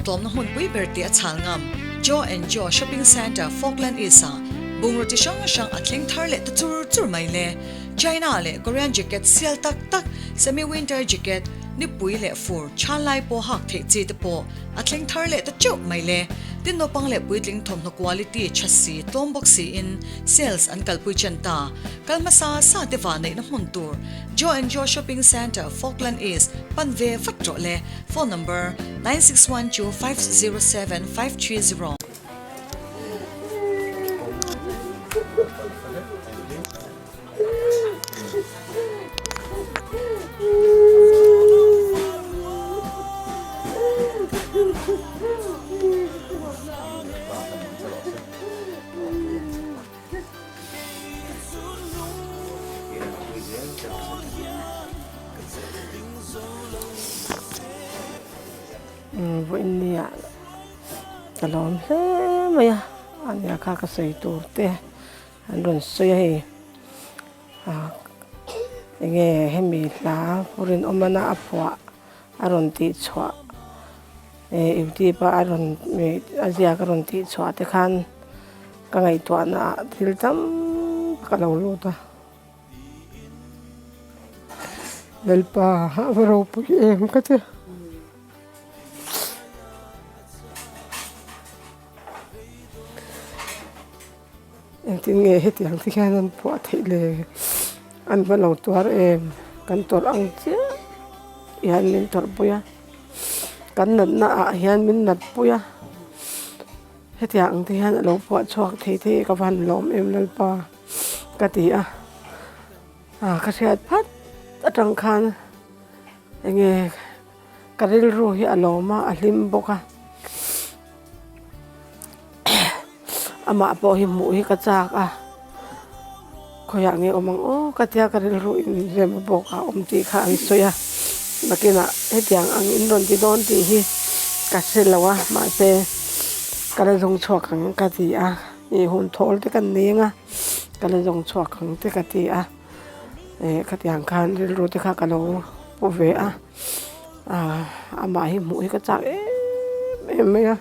tlawmna hmunpui ber tih a chhal ngam. Joe and Joe Shopping Centre, Falkland East-ah bungraw chi hrang hrang a thleng thar leh ta chur chur mai le. China leh Korean jacket sial tak tak, semi-winter jacket, nipui leh fur, chhan lai pawh hak theih chi te pawh a thleng thar leh ta teuh mai le. Tin naupang leh puitling thawmhnaw quality tha si, tlawm bawk siin sales an kalpui chen ta. Kal hmasa sa te vah neihna hmun tur Joe and Joe Shopping Centre, Falkland East, pan ve vat rawh le. Phone number, 9612 507 530. Vawiinnia ka lawm hle mai a, ania kha ka sawi tur te an rawn sawi a hei ah enge hemi hla pu Rinawmana a phuah a rawn tih chhuah eh youtube a a rawn a ziak a rawn tih chhuah te khan ka ngaihtuahna ah thil tam tak a lo lut a. Lalpa a va ropui em ka ti. Engtin nge hetiang te hian an phuah theih le? An va lo tuar em? Kan tawrh ang chiah hian min tawrh pui a, kan natna ah hian min nat pui a, hetiang ang te hian a lo phuah chhuak thei thei ka van lawm em Lalpa ka ti a, ah ka hriat phat atang khan enge ka rilru hi a lawm a, a hlim bawk a. Amah pawh hi hmuh hi ka chak a, khawiah nge awm ang aw ka tia ka rilru in rem bawk a awm tih kha an sawi a, nakinah hetiang ang in rawn ti dawn tih hi ka hre lo a, mahse ka la zawng chhuak ang ka ti a, ih hun thawl te kan nei ang a, ka la zawng chhuak ang te ka ti a, eh khatiang khan rilru te kha ka lo pu ve a. Amah hi hmuh hi ka chak em em mai a,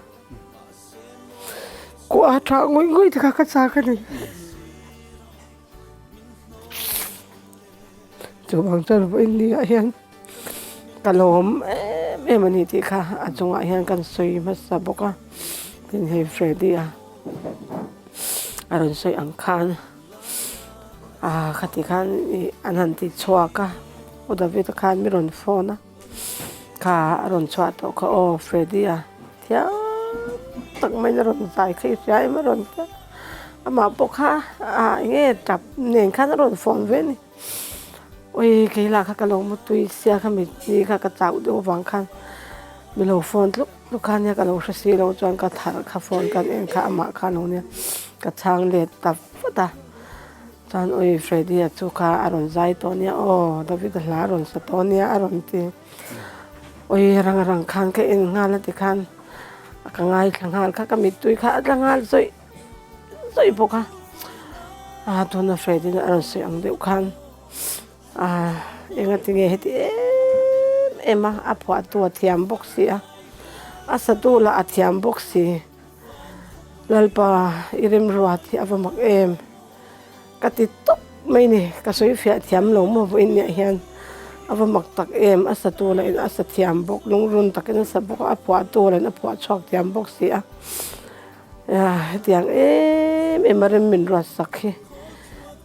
kuah tha ngawih ngawih te kha ka chak a ni. Chuvang chuan vawiin ni ah hian ka lawm em em a ni tih kha a chungah hian kan sawi hmasa bawk a, tin hei Freddy a a rawn sawi ang khan. Ah khati khan ih an han ti chhuak a u David a khan mi rawn phone a kha a rawn chhuah tawh kha aw Freddy a thiam tak maiin a rawn zai kha i hria em a rawn ti a amah pawh kha ah eng nge tap nen khan a rawn phone ve a ni ui kei lah kha ka lo mutui sia kha mi ni kha ka chauh deuh avang khan mi lo phone tluk tluk kha nia ka lo hre si lo chuan ka tharh kha phone kan en kha amah kha a lo nia ka chhang let ta vat a chuan ui Freddy a chu kha a rawn zai tawh nia aw David a hla a rawn sa tawh nia a rawn ti ui rang rang khan ka en nghal a ti khan ka ngaithla nghal kha ka mittui kha a tla nghal zawih zawih bawk a ah tuna Freddy a rawn sawi ang deuh khan ah engati nge heti em em a a phuahtu a thiam bawk si a a satu lah a thiam bawk si. Lalpa i remruat hi a va mak em? Ka ti tawp mai ni, ka sawi fiah thiam lo maw vawiin niah hian a va mak tak em? A satu lah in a sa thiam bawk, lungrun takin a sa bawk a, a phuahtu lah in a phuah chhuak thiam bawk si a. Hetiang em em a rem min ruat sak hi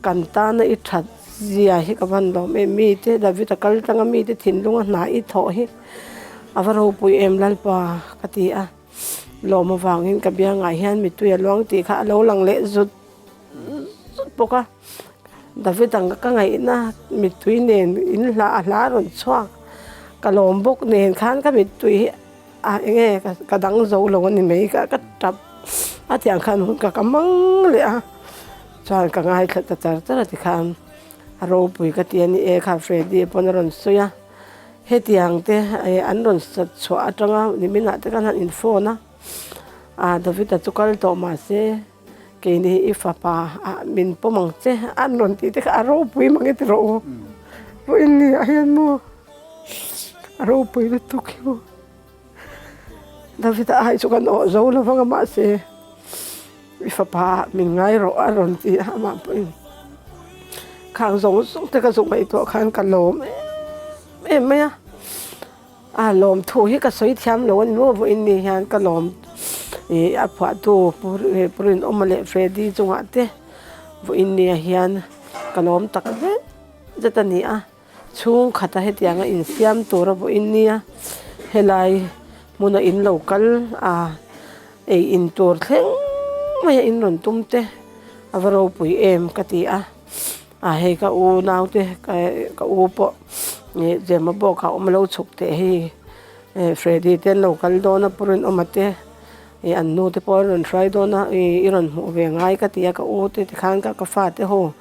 kan tana i that zia hi ka van lawm em? Mite David a kal tanga mite thinlunga hna i thawh hi a va ropui em Lalpa ka ti a. Lawm avangin ka biangah hian mitui a luang tih kha a lo lang leh zut zut bawk a, David ang ka ngaihna mittui nen in hla a hla a rawn chhuak ka lawm bawk nen khan ka mittui hi a eng nge ka dang zo lo a ni mai ka ka tap a tiang khan hun ka ka mang leh a chuan ka ngaithla ta char char a tikhan a ropui ka ti a ni e kha Freddy pawn a rawn sawi a. Hetiang te an rawn sat chhuah atanga niminah te khan han in phone a, ah David-a chu kal tawh mahse keini i fapa ah min pawm ang che an rawn tih te kha a ropui mang e ti rawh u. Vawiin ni ah hian maw a ropui lutuk hi maw. David-a ai chu kan awh zo lo vang a mahse i fapa ah min ngai rawh a rawn ti a amah pawhin khang zawng zawng te ka zuk ngaihtuah khan ka lawm em em mai a. A lawm thu hi ka sawi thiam lo a ni maw vawiin ni hian ka lawm ih a phuahtu Pu Rinawma leh Freddy chungah te vawiin ni ah hian ka lawm tak zet zet a ni a chhungkhata hetianga insiam tura vawiin nia helai hmuna in lo kal a ei in tur thleng maia in rawn tum te a va ropui em ka ti a. A hei ka u naute ka u pawh ih Gemma pawh kha awm lo chhuk teh hei eh Freddy te an lo kal dawn a Pu Rinawma te ih an nu te pawh an rawn hruai dawn a ih i rawn hmuh ve ngai ka ti a ka u te tikhan ka ka fate ho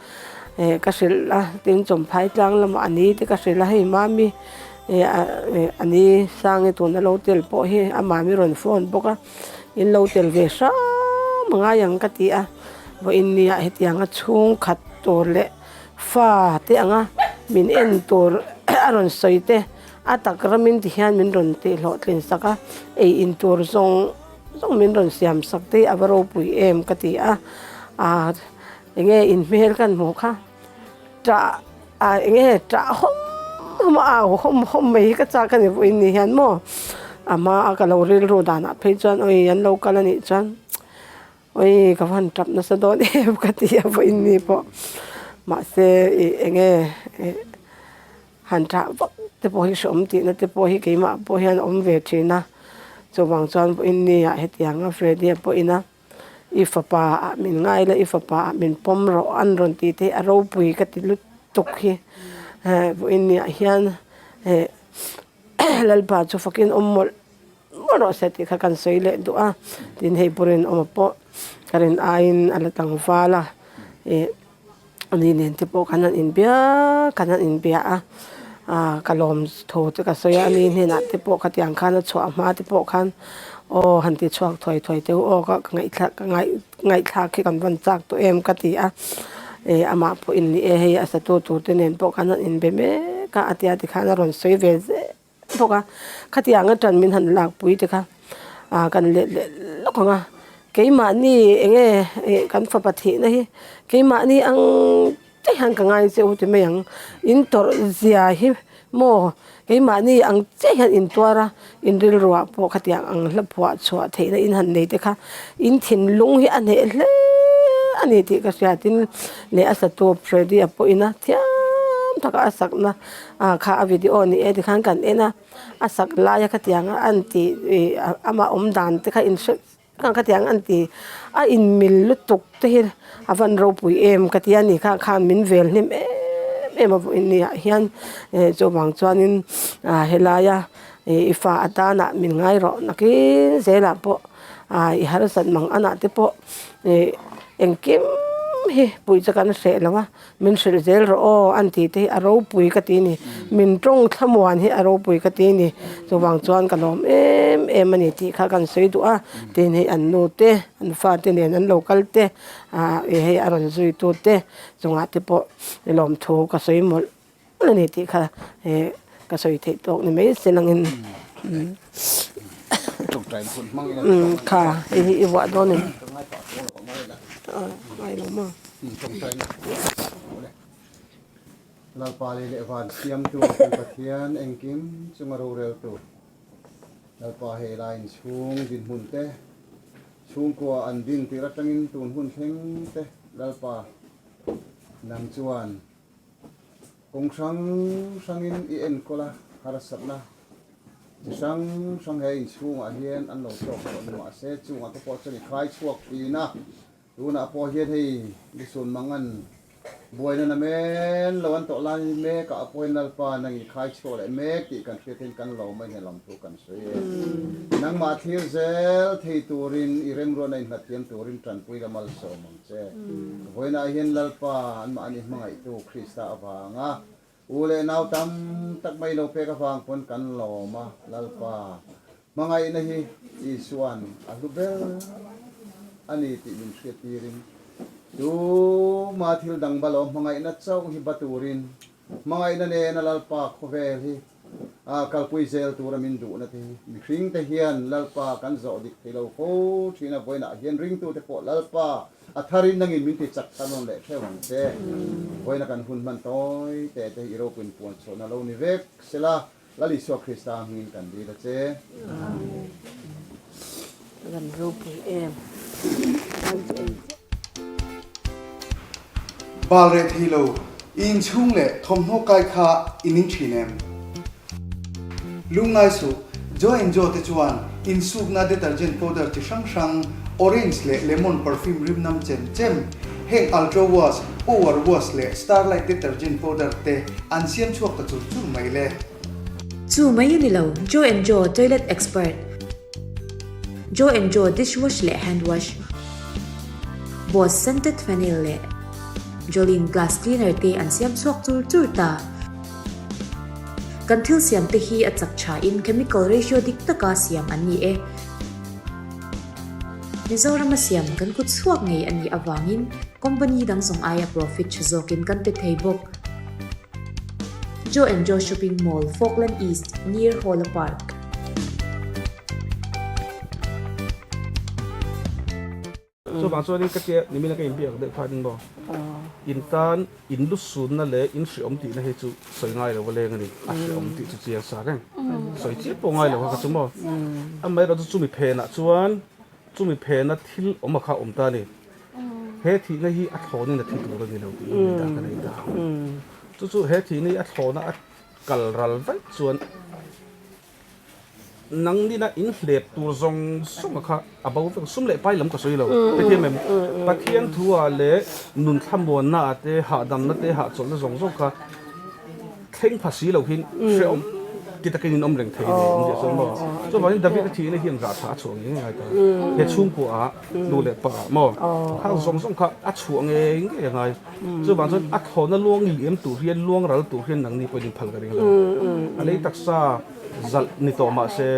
eh ka hrilh a tin chawmphai tlang lamah a ni te ka hrilh a hei mami ih a ni Sangi tuna lo tel pawh hi a mami rawn phone bawk a in lo tel ve hram ngai ang ka ti a. Vawiin nia hetianga chhungkhat tur leh fa te anga min en tur a rawn sawi te a tak ramin ti hian min rawn tih hlawhtlin sak a, ei in tur zawng zawng min rawn siam sak te hi a va ropui em ka ti a, ah enge in hmel kan hmuh kha tah ah enge tah hawm hawm a au hawm hawm mai hi ka chak a ni vawiin ni hian maw a hma a ka lo rilru danah phei chuan awi an lo kal a nih chuan. Ui ka van tap nasa dawn em ka ti a vawiin ni pawh mahse ih eng nge ih han tah vak te pawh hi hrehawm tihna te pawh hi keimah pawh hian a awm ve thin a chuvang chuan vawiin ni ah hetianga Freddy-a pawhin a i fapa ah min ngai la i fapa ah min pawm rawh an rawn tih te hi a ropui ka ti lutuk hi vawiin ni ah hian eh Lalpa chu fakin awm mawlh. Maw rawh se tih kha kan sawi leh duh a, tin hei pawh rinawma pawh ka rin aiin a la tlangval a, ih ani nen te pawh khan an inbia khan an inbia a, ah ka lawm thu te ka sawi a, ani hnenah te pawh khatiang khan a chhuah hma te pawh khan aw han ti chhuak thuai thuai teh u aw ka ngaihthlak ka ngaihthlak hi kan van chak tawh em ka ti a, ih amah pawh in ni e hei a satu tur te nen pawh khan an inbe mek a, a tia tikhan a rawn sawi ve zel. bawk a khatiang atang min han lakpui te kha ah kan let leh lawk ang a keimahni eng nge ih kan fapa thihna hi keimahni ang te hian ka ngai che u ti mai ang in tawrh zia hi maw keimahni ang chiah hian in tuar a in rilruah pawh khatiang ang hla phuah chhuah theihna in han nei te kha in thinlung hi a hneh hle a ni tih ka hria tin leh a satu Freddy-a pawhin a thiam taka a sakna. Ah kha a video ni e tikhan kan en a, a sak lai a khatiang a an tih ih amah awm dan te kha in hre vek ang khatiang an ti a in mil lutuk te hi a van ropui em ka ti a ni kha khan min vel hnem em em a vawiin ni ah hian eh chuvang chuanin ah helaia ih i fa atana min ngai rawh nakin zelah pawh ah i harsat mang anah te pawh ih engkim hi puih chu kan hreh lo a. Min hrilh zel rawh aw an tih te hi a ropui ka ti a ni. Min tawng thlamuan hi a ropui ka ti a ni. Chuvang chuan ka lawm em em a ni tih kha kan sawi duh a. Tin hei an nu te, an fate nen an lo kal te, ah hei a rawn zui tu te chungah te pawh i lawmthu ka sawi mawlh mawlh a ni tih kha eh ka sawi theih tawk ni mai se langin. Kha hei hi i vuah dawn em? Ngai lo maw? Lalpa lei leh van siamtu kan Pathian engkim chunga roreltu Lalpa hei lai inchhung dinhmun te chhungkua an din tir atangin tun hun thleng te Lalpa nang chuan kawng hrang hrangin i enkawl a harsatna chi hrang hrang he inchhungah hian an lo tawk tawh ni mahse chungah te pawh chuan i khai chhuak thin a. Tunah pawh hian hei Lusun Mangan buaina na men lo an tawh lai mek ah pawhin Lalpa nang i khai chhuak leh mek tih kan hriat hian kan lo mai hne lam thu kan sawi e. Nangmah thlir zel thei turin i remruatna inhlat thiam turin tanpui la malsawm ang che. Vawiinah hian Lalpa anmahni hmangaihtu Krista avanga u leh nau tam tak mai lo pek avang pawn kan lawm a, Lalpa hmangaihna hi Isua'n a hlu ber a ni tih min hriattirin, tuma thil dang balo hmangaihna chauh hi ba turin hmangaihna nena Lalpa khawvel hi. Kalpui zel tura min duhna te hi mihring te hian Lalpa kan zawh dik thei lo fo thin a, vawiinah hian ringtute pawh Lalpa a tharin nangin min ti chak thar nawn leh theuh ang che. Vawiina kan hun hman tawi te te hi i ropuiin puan chhuahna lo ni vek sela, Lal Isua Krista hmingin kan dil a che. Amen. Kan ropui em. Bal reh thei lo, i inchhung leh thawmhnaw kai kha i ning thin em? Lungngai suh, Joe and Joe te chuan insukna detergent powder chi hrang hrang, orange leh lemon perfume rim nam chem chem, heng Ultra Wash, Power Wash leh Starlight detergent powder te an siam chhuak ta chur chur mai le. Chu mai a ni lo, Joe and Joe toilet expert. Joe and Joe dishwash leh hand wash, Boss scented phenyl leh Jolene glass cleaner te an siam chhuak chur chur ta. Kan thil siam te hi a chak tha in chemical ratio dik taka siam an ni e. Mizorama siam kan kut chhuak ngei a nih avangin company dang zawng aia profit tha zawkin kan pe thei bawk. Joe and Joe Shopping Mall, Falkland East, near Hawla Park. Chuvang chuanin ka tia nimina ka inbiak deuh khanin maw in tan in lusunna leh in hreawm tihna hi chu sawi ngai lo a leng a ni, a hreawm tih chu chiang sa reng, sawi chiah pawh ngai lo kha ka chu maw. Amaherawhchu chumi phenah chuan chumi phena thil awm a kha awm ta a ni. He thihna hi a thlawnin a thi tur a ni lo tih hi dah ka nei ta. Chu chu he thihna hi a thlawna a kal ral vaih chuan nang nina in hlep tur zawng zawng a kha a bo vek. Sum leh pai lam ka sawi lo. Hetiang em? Pathian thu ah leh nun thlamuanna ah te, hahdamna te, hahchawlhna zawng zawng kha Thleng pha si lo hin hrehawm ti takin in awm reng thei ni an tih chuan maw. Chuvangin David a thihna hian rah tha a chhuah ngei ngai ta. He chhungkua ah nu leh pa ah maw khang zawng zawng kha a chhuah ngei ngei a ngai. Chuvang chuan a thlawhna luang liam tur hian luang ral tur hian nangni pawhin in phal ka ring lo. A lei taksa zalh ni tawh mah se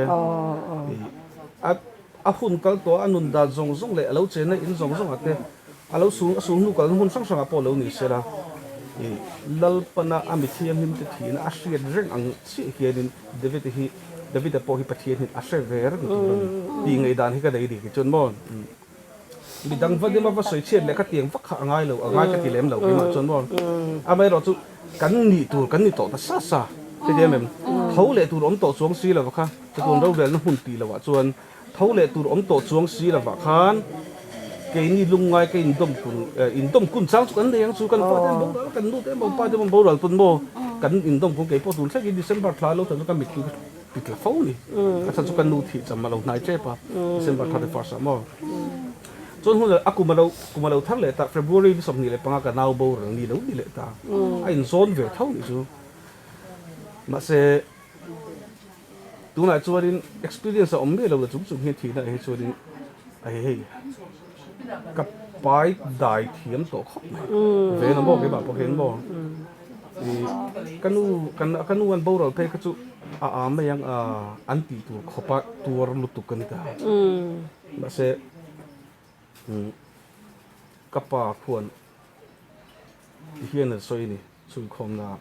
a hun kal tawh a nun dan zawng zawng leh a lo chenna in zawng zawng ah te A lo sul a sul hnu kalna hmun hrang hrangah pawh lo ni sela, ih Lalpana a mi thianghlimte thihna a hriat reng ang chiah hianin David-a hi David-a pawh hi Pathian hian a hre ve reng tur a ni tih ngaihdan hi ka nei dik chuan maw midang va dim a va sawi chhiat leh kha tiang vak kha a ngai lo a ngai ka ti lem lo keimah chuan maw amaherawh chu kan nih tur kan ni tawh ta sa sa heti em em tho leh tur awm tawh chuang si lova kha chutun rorelna hmun tih lohah chuan Tho leh tur awm tawh chuang si lovah khan keini lungngai ka indawm kun indawm kun chang chu kan nei ang chu kan pa te an boral a kan nu te emaw pa te emaw boral pawn maw kan indawm kun keipawh tun thlengin December thla lo tan chu ka mittui ka ti tla fo ni a chhan chu ka nu thih cham a lo hnai tep a December 31 ah maw chuan hun a kum a lo kum a lo thar leh ta February ni 25 ka nau boral ni lo ni leh ta a inzawn ve tho ni chu mahse Tunah chuanin experience a awm miah lo la chung chung hian thihna ah hi chuanin a hei hei ka pai dai thiam tawh khawp mai ve na maw keimah pawh hian maw ih ka nu ka nu an boral phei kha chu a a mai ang a an tih tur khawpa tuar lutuk a ni ta mahse ka pa khuan tihian an sawi a ni chhunkhawmna ah.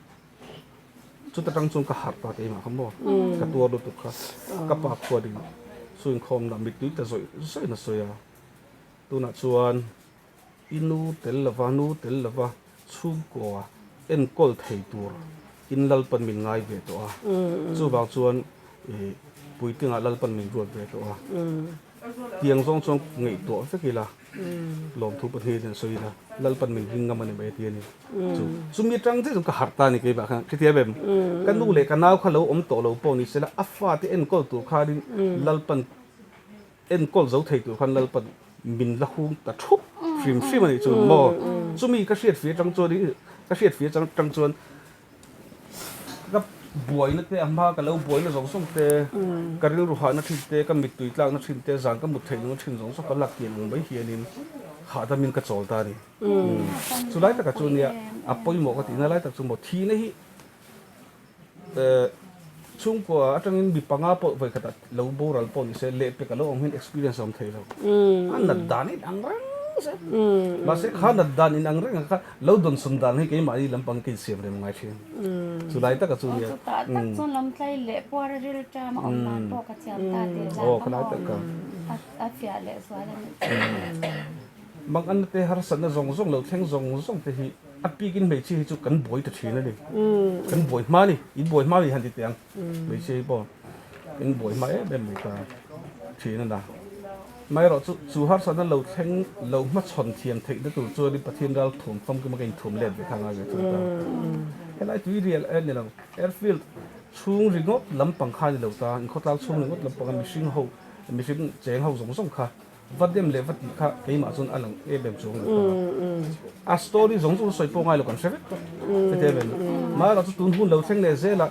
Chuta tang chuan ka harh ta keimah kha maw, ka tuar lutuk kha, ka pa khuanin chhunkhawmna mittui ta zawih zawih na sawi a, tunah chuan i nu tel lova, nu tel lova chhungkaw enkawl thei tur in Lalpan min ngai ve tawh a, chuvang chuan puitlingah Lalpan min ruat ve tawh a, tiang zawng chuan ngaihtuah vek ila. Lawmthu pahnih hian sawi ila, Lalpan min ring ngam a ni mai a ti a ni. Chu chumi atang chiah chuan ka harh ta a ni keimah khan khitiam em? Ka nu leh ka nau kha lo awm tawh lo pawh ni sela a fate enkawl tur khanin Lalpan enkawl zo thei tur khan Lalpan min la hung ta thup hrim hrim a nih chu maw? Chumi ka hriat fih atang chuan ka hriat fih atang chuan Ka buaina te a hma ka lo buaina zawng zawng te, ka rilru hahna thin te, ka mittui tlakna thin te, zan ka mut theih lohna thin zawng zawng ka lak kian ang mai hianin hahdamin ka chawl ta a ni. Chu lai takah chu nia a pawimawh ka tihna lai tak chu maw thihna hi chhungkua atangin mi panga pawh vawikhatah lo boral pawh ni se lehpek a lo awm hian experience a awm thei lo. A nat dan in ang reng. zel. Mahse kha nat dan in ang reng ang kha lo dawn sum dan hi keimahni lampang ka insiam rem ngai thin. Chulai taka chu nia. Chutah tak chuan lamtlai leh puar a ril ṭam a awm dan pawh ka thiam ta tih zan kha maw a fiah leh zual a nih chu. Manganna te harsatna zawng zawng lo thleng zawng zawng te hi a pikin hmeichhia hi chu kan buai ta thin a ni. Kan buai hma a ni. In buai hma a ni han ti teh ang. Hmeichhia hi pawh in buai hma em em mai ta thin a na. Amaherawh chu, chu harsatna lo thleng lo hmachhawn thiam theihna tur chuanin Pathian ral thum famkim a ka inthum let ve kha ngai ve chuan ta. Helai tui rial e ni lo, airfield chhung ringawt lampang kha a ni lo ta, inkhawtlang chhung ringawt lampanga mihring ho, mihring cheng ho zawng zawng kha va dem leh va tih kha keimah chuan a lang em em chuang lo ta. A story zawng zawng sawi pawh ngai lo kan hre vek tawh. Hetiang em em. Amaherawh chu tun hun lo thleng leh zelah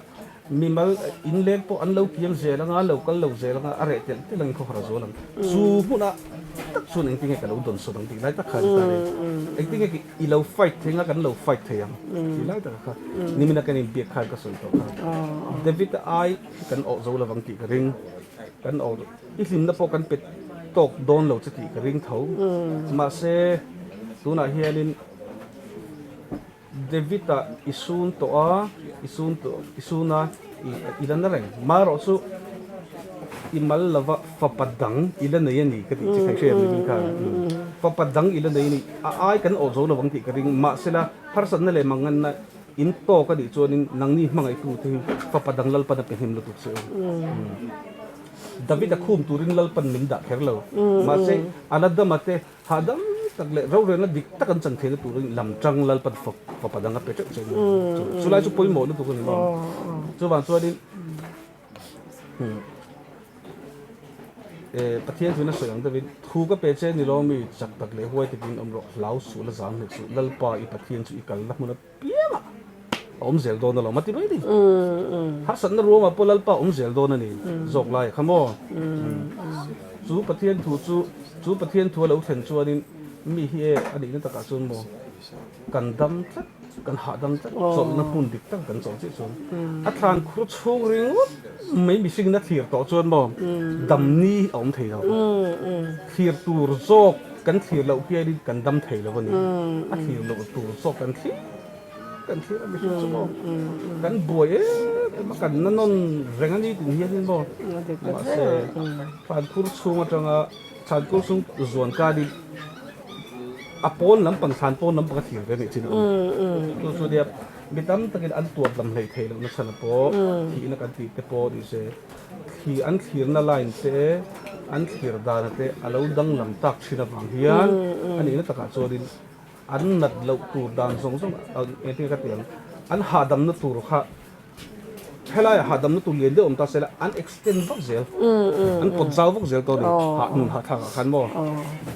Mimal inleng pawh an lo kiam zel anga, lo kal lo zel anga, a reh telh telh angin khawhar a zual ang. Chu hmunah tak chuan engtin nge ka lo dawn sawn ang tih lai tak kha a ni ta reng. Engtin nge i lo fight thei anga kan lo fight thei ang tih lai taka kha nimina kan inbiak khan ka sawi tawh kha. David-a ai hi kan awh zo lovang tih ka ring. Kan awh, i hlimna pawh kan pe tawk dawn lo che tih ka ring tho. Mahse, tunah hianin. David-a i sun tawh a, i sun tawh, i sun a, i la na reng. Marawh chu i mal lova fapa dang i la nei a ni ka tih che kha i hria em ni khan? Fapa dang i la nei a ni. A ai kan awh zo lo ang tih ka ring. Mahsela harsatna leh manganna in tawk a nih chuanin nangni hmangaihtu te hi fapa dang Lalpan a pe hnem lutuk che u. David-a khum turin Lalpan min dah kher lo. Mahse a la dama te Hahdam tak leh rorelna dik tak an chan theihna turin lam tang Lalpan fapa dang a pe teuh che a ni. Chulai chu pawimawh lutuk a ni maw? Chuvang chuanin Pathian chuan a sawi ang deuhin, Thu ka pe che ni lo mi chak tak leh huai takin awm rawh, hlau suh la zam hlek suh, Lalpa i Pathian chu i kalna hmun apiangah a awm zel dawn alawm a ti mai a ni. Harsatna ruamah pawh Lalpa a awm zel dawn a ni zawk lai kha maw? Chu Pathian thu chu, chu Pathian thu a lo thlen chuanin mi hi e a nihna takah chuan maw kan dam tlat, kan hahdam tlat, chawlhna hmun dik tak kan chawlh chiah chuan a thlan khur chhung ringawt mai mihringin a thlir tawh chuan maw damni a awm thei lo. Thlir tur zawk kan thlir loh hianin kan dam thei lo a ni. A thlir loh tur zawk kan thlir kan thlir a mihring chu maw kan buai em em a kan na nawn reng a ni tin hianin maw mahse thlankhur chhung atanga thlankhur chhung zuan kanin a pawn lampang thlan pawn lampang a thlir ve ngei chin a awm chu chu nia mi tam takin an tuar dam hlei thei lohna chhan a pawh thihna kan tih te pawh ni se thli an thlirna line te an thlir dana te a lo danglam tak thin avang hian a nihna takah chuanin An nat loh tur dan zawng zawng engtin ka ti ang, an hahdamna tur kha helaiah hahdamna tur lian deuh awm ta se la an extend vak zel, an pawt zau vak zel tawh a ni, hah nun hahthlak ah khan maw.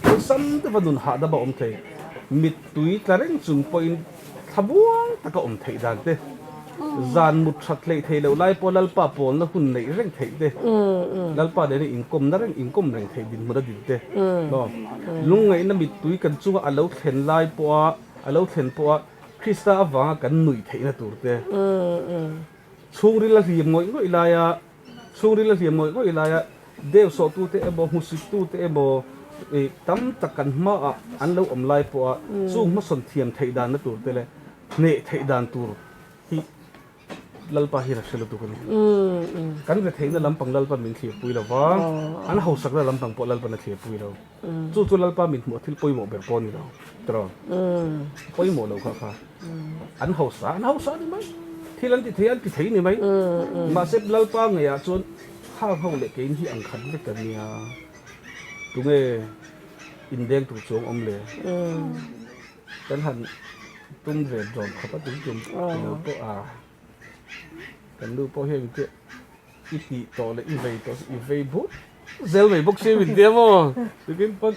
Awlsam deuha nun hahdam a awm thei, mittui tla reng chung pawhin thlamuang taka awm theih dan te, zan mut that hleih theih loh lai pawh Lalpa pawlna hun neih reng theih te, Lalpa nena inkawmna reng inkawm reng theih dinhmun a din te. Maw? Lungngaihna mittui kan chunga a lo thlen lai pawha, a lo thlen pawha Krista avanga kan nuih theihna tur te. Chhungril a hlim ngawih ngawih laia, chhungril a hlim ngawih ngawih laia deu sawhtute emaw, hmusittute emaw tam tak kan hmaah an lo awm lai pawha chung hmasawn thiam theih danna tur te leh hneh theih dan tur hi Lalpa hian a hre lutuk a ni. Kan retheihna lampang Lalpan min thlirpui lo va, an hausakna lampang pawh Lalpan a thlirpui lo. Chu chu Lalpa min hmuh a thil pawimawh ber pawh a ni lo. Tiraw? Pawimawh lo kha kha. An hausa, an hausa a ni mai. Thil an ti thei a, an ti thei a ni mai. Mahse Lalpa ngeiah chuan khang ho leh kein hi ang khat vek a nia. Tunge indeng tur chuang awm le? Kan han tum ve dawn khawp a tum tum lo pawh a kan nu pawh hian te i tih tawh leh i vei tawh i vei but zel mai bawk si min tia maw tukin pawn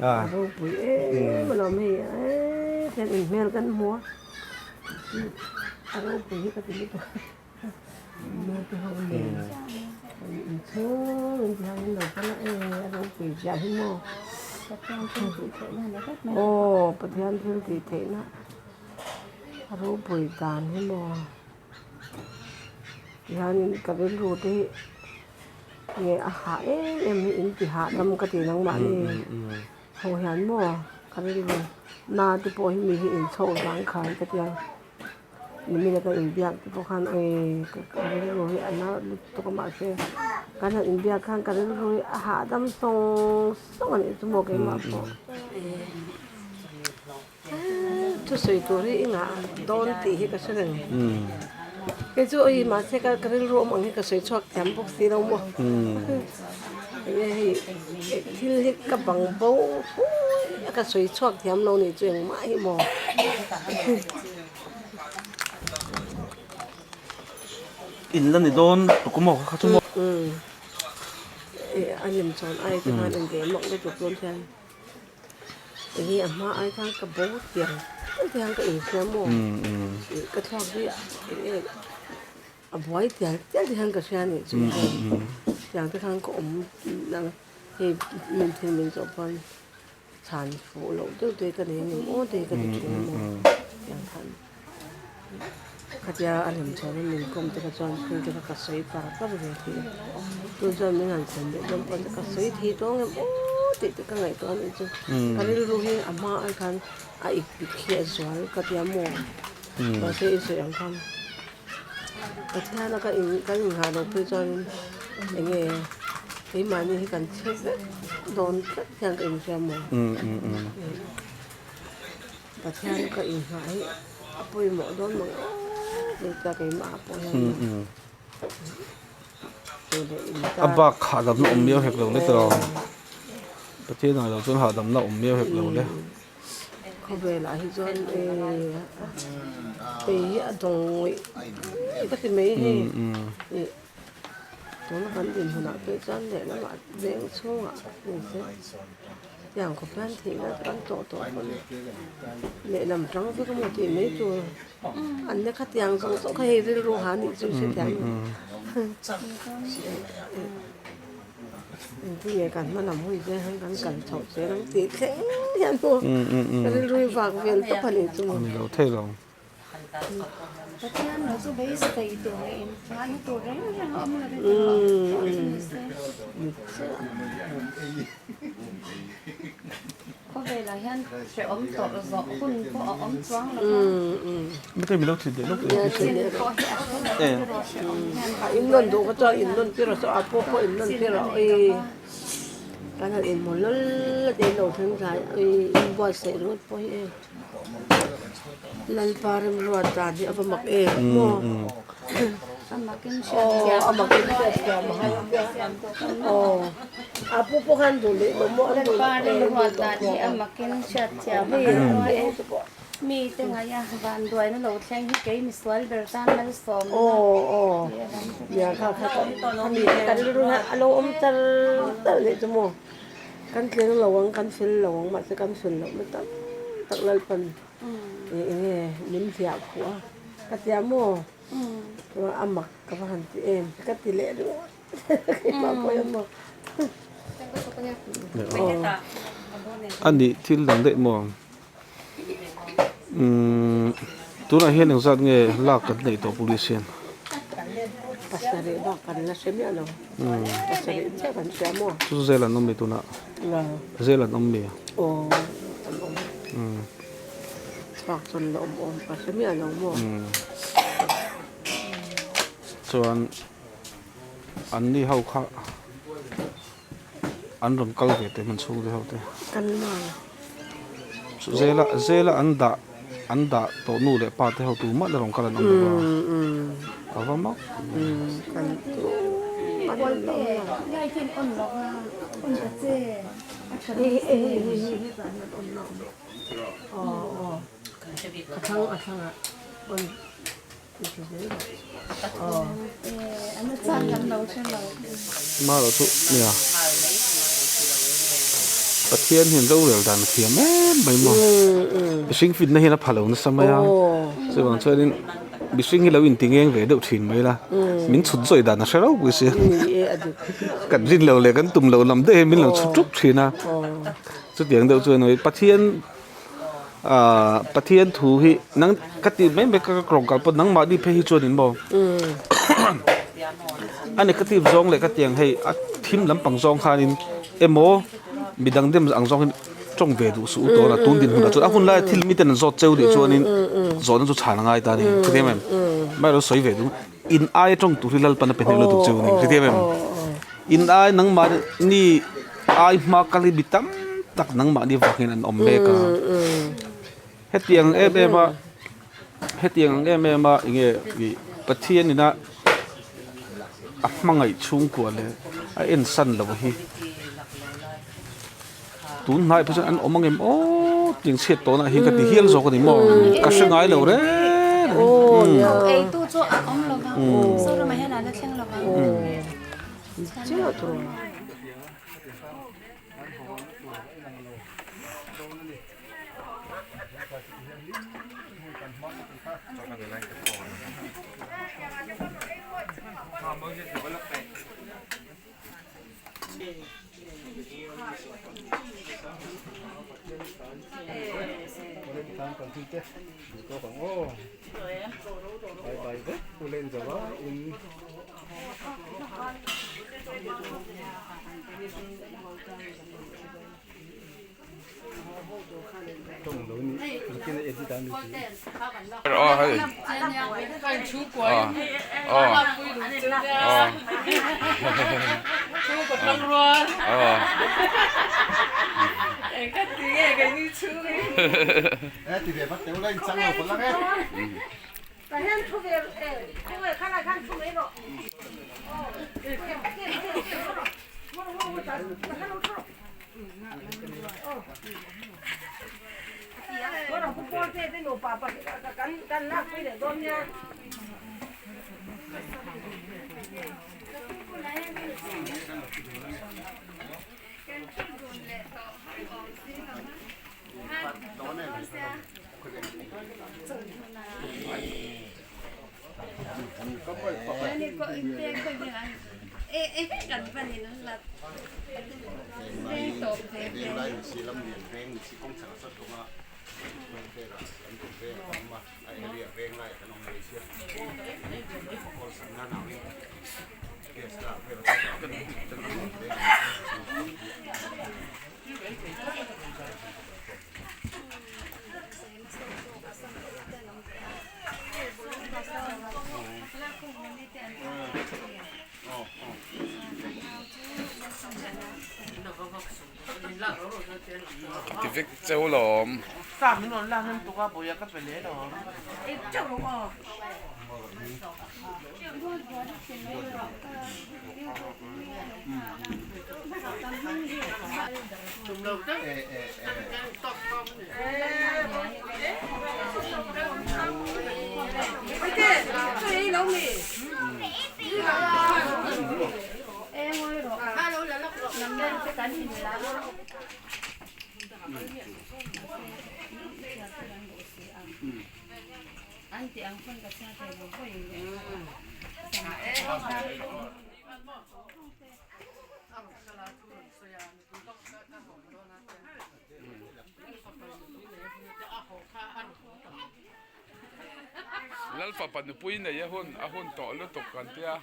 a ropui em alawm hei e tian in hmel kan hmu a a ropui hi ka ti lutuk naute ho nen in chhung in ti hang in lo pan a e a ropui zia hi maw aw Pathian thil tih theihna a ropui dan hi maw tihianin ka rilru te hi nge a hah em em hi in ti hahdam ka ti nangmahni. Ho hian maw ka rilru na te pawh hi mi hi inchhawk vang khan ka tia nimina ka inbiak te pawh khan eng ka rilru hi a na lutuk a mahse kan han inbiak khan ka rilru hi a hahdam sawng sawng a nih chu maw keimah pawh. Thusawi tur hi i ngah dawn tih hi ka hre reng. Kei chu oi mahse ka ka rilru awm ang hi ka sawi chhuak thiam bawk si lo maw. Enge hei thil hi ka bang bo fui a ka sawi chhuak thiam lo nih chu engmah hi maw. In la ni dawn tuk maw kha chu maw. A lem chuan ai te khan engve mak lutuk dawn hian. Enge a hma ai khan ka bo tiang tiang te hian ka inhria maw ka thluak hi enge a buai tial tial te hian ka hria anih chu tiang te khan ka awm nang hei min thil min zawh pawn chhan fuh loh deuh te ka nei a ni maw te hi ka ti thin a maw tiang khan. Khatia a lem chhuah in min kawm te kha chuan thil te kha ka sawi par par ve thei a, chu chuan min han chhan leh dawn pawh ka sawi thei tawng em aw tih te ka ngaihtuah a nih chu ka rilru hi a hma ai khan a ik pik hi a zual ka tia maw mahse i sawi ang khan Pathian a ka in kan inghah loh phei chuan eng nge keimahni hi kan chhe vek dawn tlat hian ka inhria maw. Pathian ka inghah hi a pawimawh dawn mang aw tih ta keimah pawh hian A bak hahdamna awm miau hek lo le tawh. Pathian ah lo chuan hahdamna awm miau hek lo le. Khawvelah hi chuan kei hi a dawng ngawih ngawih ka ti mai hei. Tuna kan dinhmunah phei chuan lehlamah veng chhungah ni se tiang khawp hian thihna kan tawh tawh pawn lehlam tang vek emaw tih mai tur an la khatiang zawng zawng kha hei rilru ha nih chu hrethiam engtin nge kan hma lam hawi zel hian kan kal chhoh zel ang tih thleng hian maw rilru hi vak vel tawp a nih chu maw. Pathian lo chu beisei tur leh inhmanna tur reng reng a awm lo in Khawvelah hian hrehawm tawrh zawh hun pawh a awm chuang lo va. Chin pawh hi a hre lo erawh hrehawm hian A in nawn duh kha chuan in nawn tir a saw a pawh pawh in nawn tir a ui kan han inhmu lawl a te in lo thleng thlai ui inbuatsaih ringawt pawh hi e. Lalpa remruat dan hi a va mak em maw? Aw a mak in hriat thiam a hai aw a pu pawh khan duh leh lo maw an duh Lalpa remruat dan hi a mak in hriat thiam a hai ruai e mi te ngaih a van duaina lo thleng hi kei misual ber tan malsawmna aw aw nia kha kha kha mi te kan rilru hian a lo awm char char leh chu maw. Kan tleng lo ang, kan fel lo ang, mahse kan fel lohna tam tak Lalpan eng nge min hliah khuh a, ka tia maw? A mak ka va han ti em, ka ti leh ringawt keimah pawh hian maw. A nih thil dang daih maw? Umm tunah hian engzat nge lak kan neih tawh police hian? Pasarih bak kan la hre miah lo. Pasarih chiah kan hria maw? Chu chu zel an awm mi tunah? Zel an awm mi? Aw an awm. Chhuak chuan la awm awm ka hre miah lo maw? Chuan an ni ho kha An rawn kal ve teh hman chhung te ho te. Kal mai. Chu zela zela an dah an dah tawh nu leh pa te ho tu mah la rawn kal an awm lo a. A va mak. Kal tu mah an awm lo. A thlang a thlang ah on. Mara chu nia Pathian hian rorel dan a thiam em mai maw mihring fitna hian a pha lo nasa mai a chuvang chuanin mihring hi lo inti ngeng ve deuh thin mai la min chhut zawih dan a hre rau pawh si kan rin loh leh kan tum loh lam daih hi min lo chhut ṭup thin a chutiang deuh chuan Pathian Ahh Pathian thu hi nang ka ti mai mai ka rawng kal pawh nangmahni phei hi chuan in maw a negative zawng leh ka ti ang hei a thim lampang zawng khanin emaw midang dem ang zawng hian. tawng ve duh suh u tawna tun dinhmunah chuan a hun laia thil miten an zawt cheu nih chuanin zawhna chu chhan a ngai ta a ni hrethiam em amaherawhchu sawi ve duh in aia tawng tur hi Lalpan a pe hnem lutuk cheu a ni hrethiam em in ai nangmahni ai hma kal hi mi tam tak nangmahni vangin an awm mek a hetiang em em a hetiang ang em em a enge ih Pathian ina a hmangaih chhungkua leh a ensan loh hi tun hnaiah pawh chuan an awm angem aw tiang chhiat tawh na hi ka ti hial zawk a ni maw ka hre ngai lo reng eitu chu a awm lo vang Zoramah hian a la thleng lo vang. Ti vek cheu lawm. Lalfapa nupui nei a hun a hun tawh lutuk kan tia.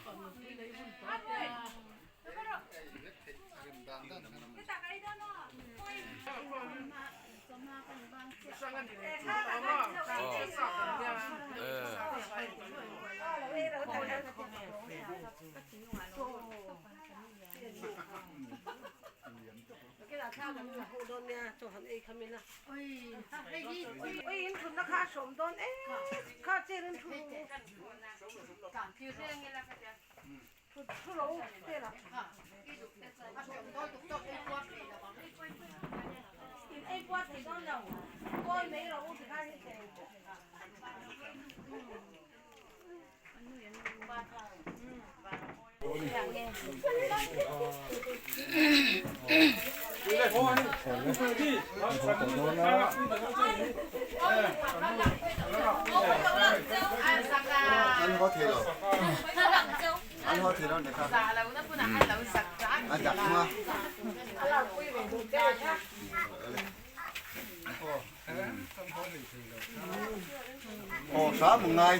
Haw hram ang ngai.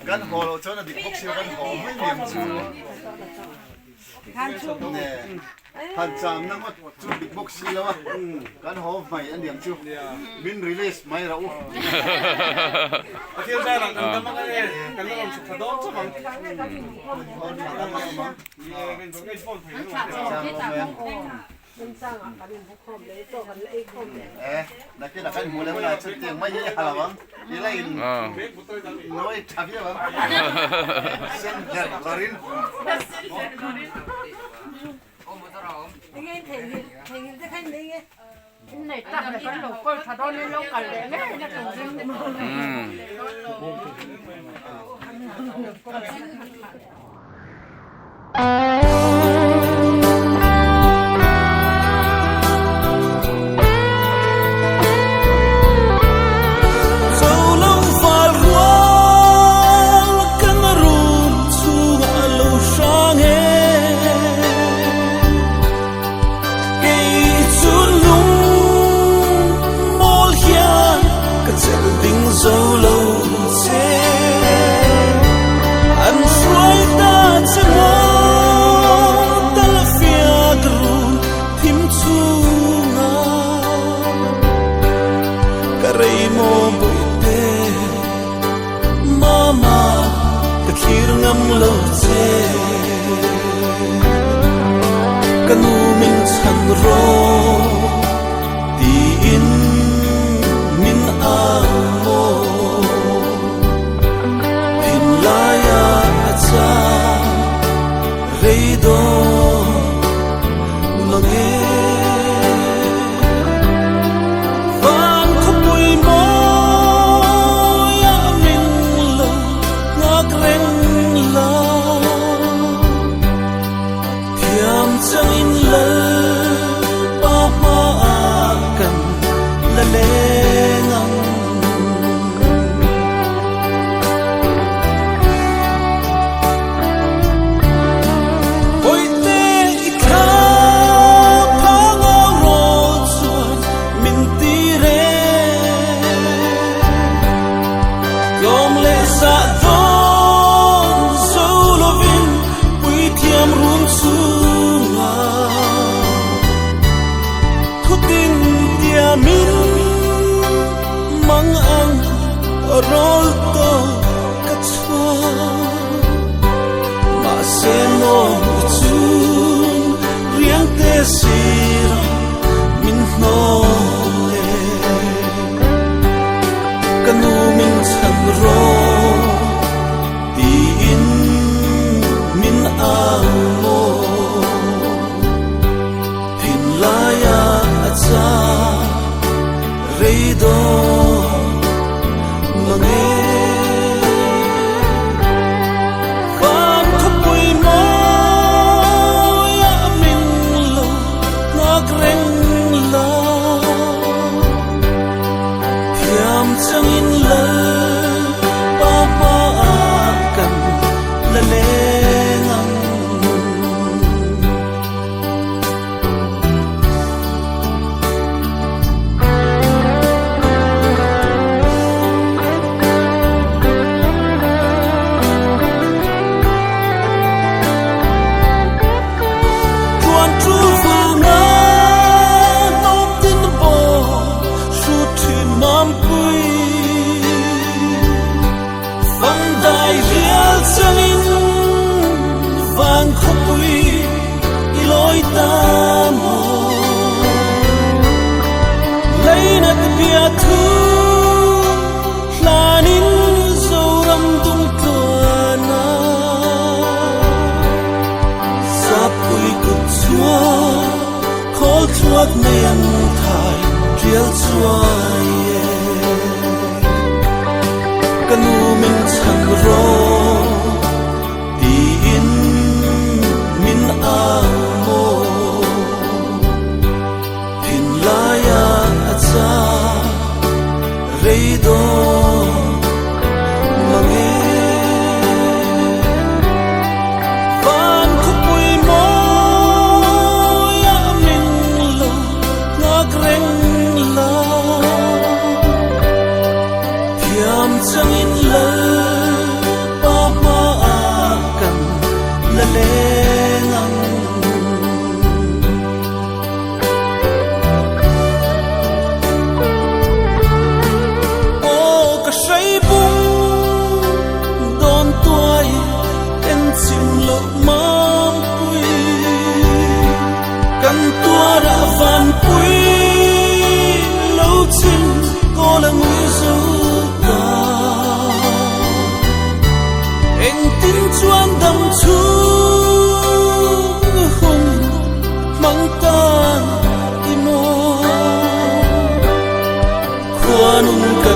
Kan haw loh chuan a dik bawk si a, kan haw mai niang chu. Ne. Han cham na ngawt chu dik bawk si lo a, kan haw hmai a niang chu min release mai rah u. Pathian zarah kan dam ang e, kan la rawn chhuk thla dawn chauh ang. Rawn thla dam ang awm ang. Ni e, kan inphone thei ang. E, nakinah kan hmuh leh hunah chuan tiang mai hi a lo ang, i la in nawi tha viau ang, sen hler lawrin.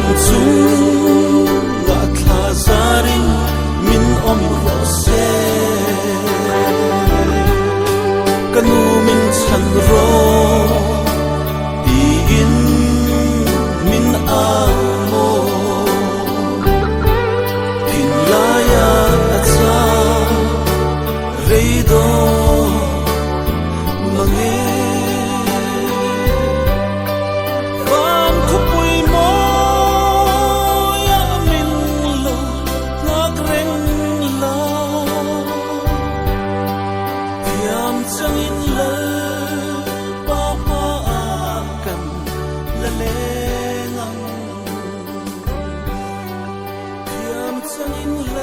Kan chungah thla zarin min awm rawh se. Ka nu min chhan rawh tiin min au maw. Thinlaia a chang rei dawn mange. Van khawpui mawi ah min lo nghak reng la. Thiam changin Lalpa hmaah kan la leng ang. Thiam changin.